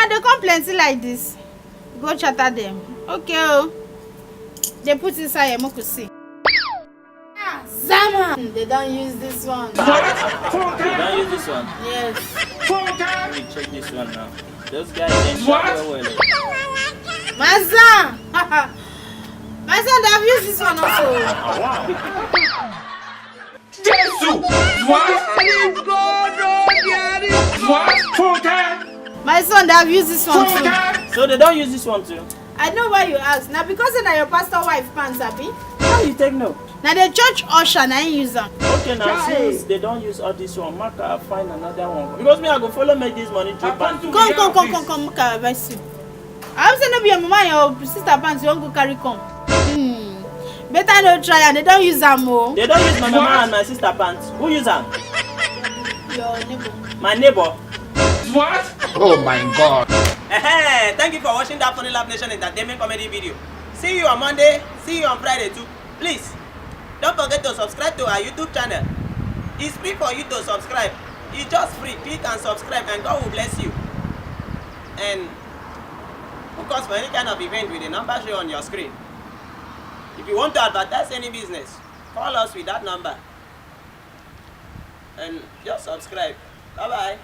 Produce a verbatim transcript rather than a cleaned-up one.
They come plenty like this. Go chatter them. Okay, oh. They put inside here, make we see. Ah, Zama! They don't use this one. Don't use this one. Yes. Let me check this one now. Those guys dem sharp well well. Maza! My son, they have used this one also. Jesu! What? What? Funke! My son, they have used this one too. So they don't use this one too. I know why you ask. Now because na your pastor wife pants, abi? How you take know? Na the church usher na him use am. Okay, now since they don't use all this one, make I find another one. Because me, I go follow make this money drop and Come, come, come, come, come, make I advise you. I hope say no be your mama and your sister pants you wan go carry come. Hmm. Better no try am, they don't use am o. They don't use my mama and my sister pants. Who use am? Your neighbor. My neighbor. What? Oh my God. Hey, thank you for watching that Funny Love Nation entertainment comedy video. See you on Monday. See you on Friday too. Please, don't forget to subscribe to our YouTube channel. It's free for you to subscribe. It's just free. Click and subscribe, and God will bless you. And book us for any kind of event with the number show on your screen. If you want to advertise any business, call us with that number. And just subscribe. Bye bye.